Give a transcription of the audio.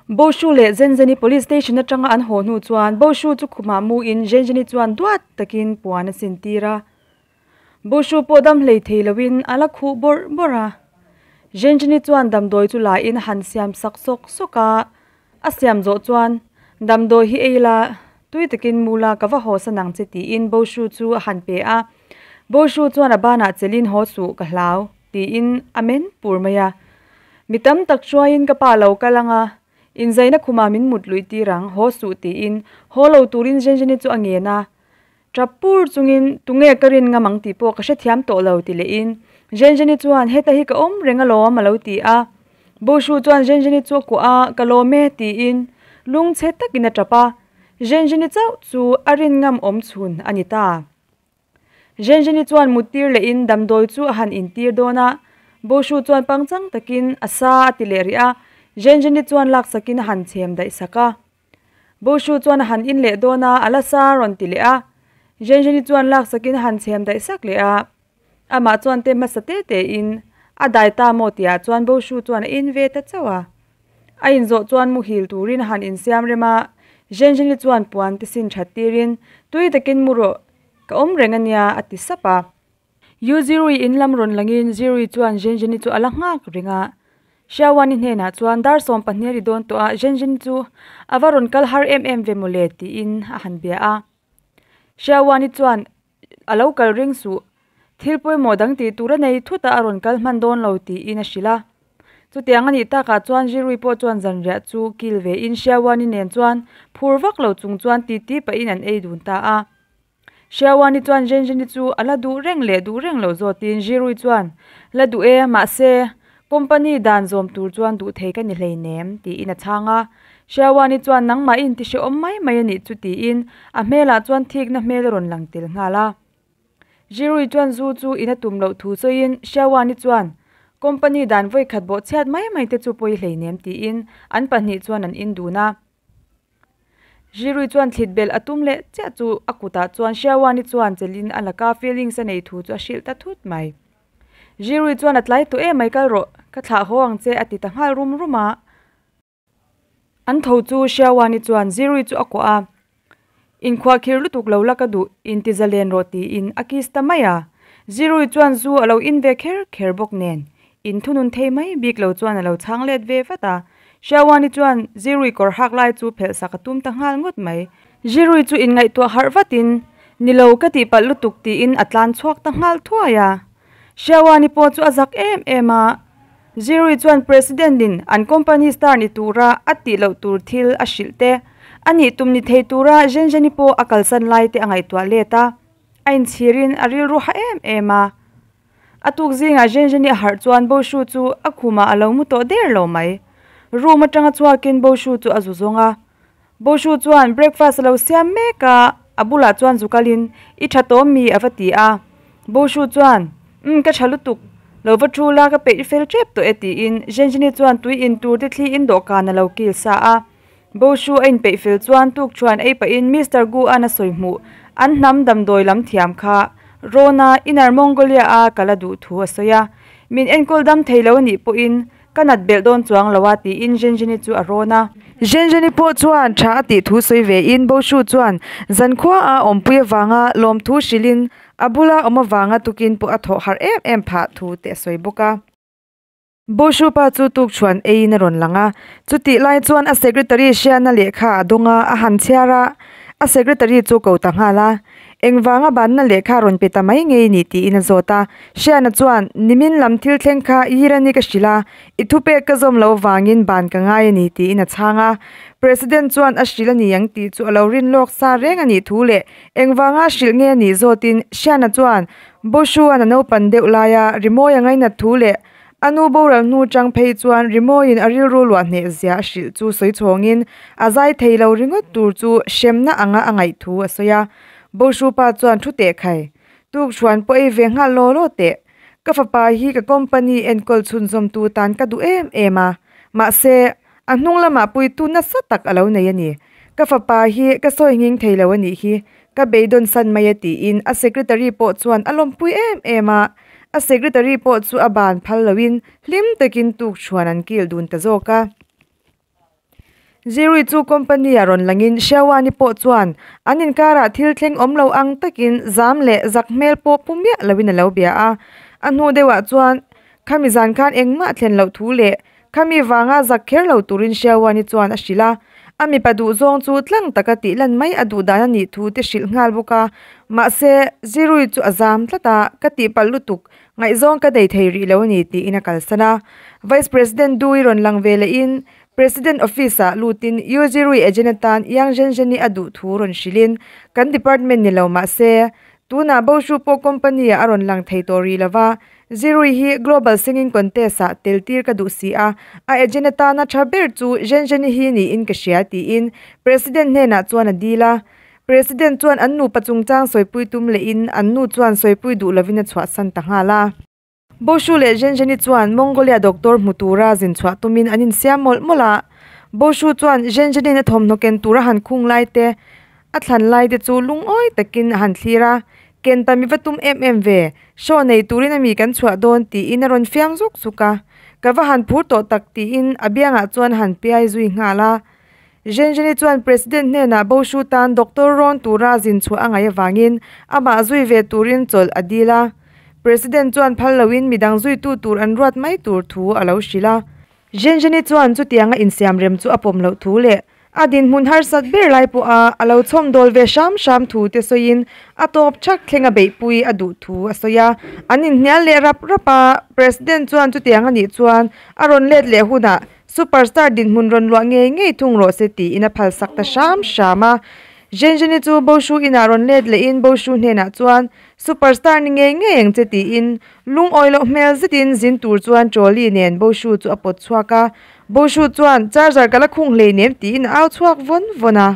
Boshu leh Zenzeni police station atanga an haw hnu chuan Boshu chu khumah mu in Zenzeni chuan duat takin puan a sin tir a. Boshu pawh dam hlei thei loin a la khuh bawrh bawrh a. Zenzeni chuan damdawi chu la in a han siam sak sawk sawk a, a siam zawh chuan damdawi hi ei la tui takin mu la ka va haw san ang che tiin Boshu chu a han pe a. Boshu chuan a banah chelin haw suh ka hlau. Tiin a men pur mai a. Mi tam tak chuaiin ka pa lo kal ang a, inzaina khumah min mut luih tir ang, haw suh tiin haw lo turin Zenzeni chu a ngen a. Tap pur chungin tunge ka rin ngam ang tih pawh ka hrethiam tawh lo ti lehin Zenzeni chuan heta hi ka awm reng alawm a lo ti a. Boshu chuan Zenzeni chu a kuah a, ka lawm e tiin lungchhe takin a tap a. Zenzeni chauh chu a rin ngam awm chhun a ni ta. Zhenzheni chuan muttir lehin damdawi chu a han intir dawn a, Boshu chuan pangchang takin a sa a ti leh rih a, Zhenzheni chuan laksakin a han chhem daih sak a. Boshu chuan a han in leh dawn a, a la sa a rawn ti leh a, Zhenzheni chuan laksakin a han chhem daih sak leh a. Amah chuan te hmasa te tein a dai ta maw tihah chuan Boshu chuan a in ve ta chauh a. A inzawh chuan muhil turin a han insiam rem a, Zhenzheni chuan puan te sin that tirin tui takin mu rawh Ka awm reng a nia, a ti sap a. Yu Zirui in lam rawn langin Zirui chuan Zhenzheni chu a la nghak reng a. Xiaoani hnenah chuan dar 12 a ri dawn tawh a, Zhenzheni chu a va rawn kal har em em ve mawle tiin a han bia a. Xiaoani chuan a lo kal ring suh, thil pawimawh dang tih tur a nei thut a a rawn kal hman dawn lo tiin a hrilh a. Chutiang a nih takah chuan Zirui pawh chuan zanriah chu kil vein Xiaoani nen chuan phur vak lo chung chuan titi pahin an ei dun ta a. Xiaoani chuan Zhenzheni chu a la duh reng leh duh reng lo zawtin Zirui chuan, La duh e, mahse, company dan zawm tur chuan duh thei ka ni hleinem, tiin a chhang a. Xiaoani chuan, Nangmah i intihrehawm mai mai a nih chu, tiin a hmelah chuan thikna hmel a rawn lang tel nghal a. Zirui chuan zu chu in a tum loh thu sawiin Xiaoani chuan, Company dan vawikhat bawhchhiat mai mai te chu pawi hleinem, tiin an pahnih chuan an indun a. Zirui chuan thlit belh a tum leh chiah chu a kutah chuan Xiaoani chuan chelin a laka feelings a nei thu chu a hrilh ta thut mai. Zirui chuan a tlai tawh em mai kal rawh, ka thlah haw ang che a ti ta nghal rum rum a. An tho chu Xiaoani chuan Zirui chu a kuah a, Inkhuah khir lutuk lo la ka duh, inti zalen rawh tiin a kiss ta mai a. Zirui chuan zu a lo in ve kher kher bawk nen, in thunun thei mai bik lo chuan a lo chhang let ve vat a. Xiaoani chuan Zirui kawr hak lai chu phelh sak a tum ta nghal ngawt mai. Zirui chu inngaihtuah harh vatin, Ni lo ka tihpalh lutuk tiin a tlan chhuak ta nghal thuai a. Xiaoani pawh chu a zak em em a. Zirui chuan President in an company star ni tura a tih loh tur thil a hrilh te, a nih tum ni thei tura Zhenzheni pawh a kalsan lai te a ngaihtuah let a, a inchhirin a rilru ha em em a. A tuk zingah Zhenzheni a harh chuan Boshu chu a khumah a lo mu tawh der lo mai. Room atanga chhuakin Boshu chu a zu zawng a. Boshu chuan breakfast a lo siam mek a, a bulah chuan zu kalin, I tha tawm mi? a va ti a. Boshu chuan, Umm, ka tha lutuk. Lo va thu la, ka peih fel tep tawh e tiin Zhenzheni chuan tui in tur te thli in dawhkan a lo kil sa a. Boshu a inpeih fel chuan tuk chuan ei pahin Mister Gu an a sawi hmuh an hnam damdawi lam thiam kha Rona Inner Mongolia a kal a duh thu a sawi a. Min enkawl dam thei lo anih pawhin Ka nat belh dawn chuang lo a tiin Zhenzheni chu a rawn a. Zhenzheni pawh chuan tha a tih thu sawi ve in Boshu chuan zankhua a awmpui avanga lawmthu hrilhin a bula awm avanga tukin pawh a thawh harh em em phah thu te a sawi bawk a. Boshu pa chu tukchhuan eiin a rawn lang a, chutih lai chuan a secretary hriatna lehkha a dawng a, a han chhiar a, a secretary chu ko ta nghal a. Engvanga banna lehkha rawn pe ta mai ngei ni tiin a zawt a. Hriana chuan, Nimin lam thil thleng kha Yirani ka hrilh a, i thupek ka zawm loh vangin ban ka ngai a ni tiin a chhang a. President chuan a hrilh a ni ang tih chu a lo rin lawk sa reng a nih thu leh engvanga a hrilh nge a nih zawtin Hriana chuan Boshu-a'n a naupan deuh laia rimawi a ngainat thu leh A nu boral hnu chang phei chuan rimawiin a rilru luah hneh zia a hrilh chu sawi chhawngin a zai thei lo ringawt tur chu hremna anga a ngaih thu a sawi a. Boshu pa chuan thu teh khai. Tuk chhuan pawh ei ve nghal law law teh. Ka fapa hi ka company enkawl chhunzawmtu tan ka duh em em a. Mahse, a hnung lamah puitu nasa tak a lo nei a ni. Ka fapa hi ka sawi nghing thei lo a nih hi. Ka beidawn san mai a tiin a secretary pawh chuan a lawmpui em em a. A secretary pawh chu a ban phal loin hlim takin tuk chhuan an kil dun ta zawk a. Zirui chu company ah rawn langin Xiaoani pawh chuan an inkarah thil thleng awm lo ang takin zam leh zak hmel pawh pu miah loin a lo bia a. A hnu deuhah chuan khami zan khan engmah thlen loh thu leh khami vanga zak kher lo turin Xiaoani chuan a hrilh a. A mipa duh zawng chu tlang taka tih lan mai a duh dan a nih thu te hrilh nghal bawk a. Mahse, Zirui chu a zam tlat a, ka tihpalh lutuk, ngaihzawng ka nei thei rih lo a ni tiin a kalsan a. Vice President Dui rawn lang ve lehin President Office ah lutin Yu Zirui agent atan Yang Zhenzhen-i a duh thu rawn hrilhin, Kan department ni lo mah se, tunah Boshu pawh company ah a rawn lang thei tawh rih lo va, Zirui hi Global Singing Contest ah tel tir ka duh si a, a agent atana tha ber chu Zhenzhen-i hi niin ka hria tiin President hnenah chuan a dil a. President chuan an nupa chungchang sawipui tum lehin an nu chuan sawipui duh lovin a chhuahsan ta nghal a. Boshu leh Zhenzheni chuan Mongolia doctor hmu tura zin chhuah tumin an insiam mawlh mawlh a. Boshu chuan Zhenzheni'n a thawmhnaw ken tura han khung lai te, a thlan lai te chu lungawi takin a han thlir a. Ken ta mi va tum em em ve, show nei turin a mi kan chhuah dawn tiin a rawn fiam zuk zuk a. Ka va han phur tawh tak tiin a biangah chuan a han piai zui nghal a. Zhenzheni chuan President hnenah Boshu tan doctor rawn tura zin chhuah a ngaih avangin amah zui ve turin chawlh a dil a. President chuan phal loin midang zuitu tur an ruat mai tur thu a lo hrilh a. Zhenzheni chuan chutianga insiamrem chu a pawm loh thu leh a dinhmun harsat ber lai pawha a lo chhawmdawl ve hram hram thu te sawiin a tawp thak thleng a beihpui a duh thu a sawi a. An inhnial leh rap rap a, President chuan chutiang a nih chuan a rawn let leh hunah Superstar dinhmun rawn luah ngei ngei thung rawh se tiin a phalsak ta hram hram a. Zhenzheni chu Boshu inah rawn let lehin Boshu hnenah chuan Superstar ni ngei ngei ang che tiin lungawi loh hmel zetin zin tur chuan trolley nen Boshu chu a pawt chhuak a. Boshu chuan charger ka la khung hleinem tiin a au chhuak vawn vawn a.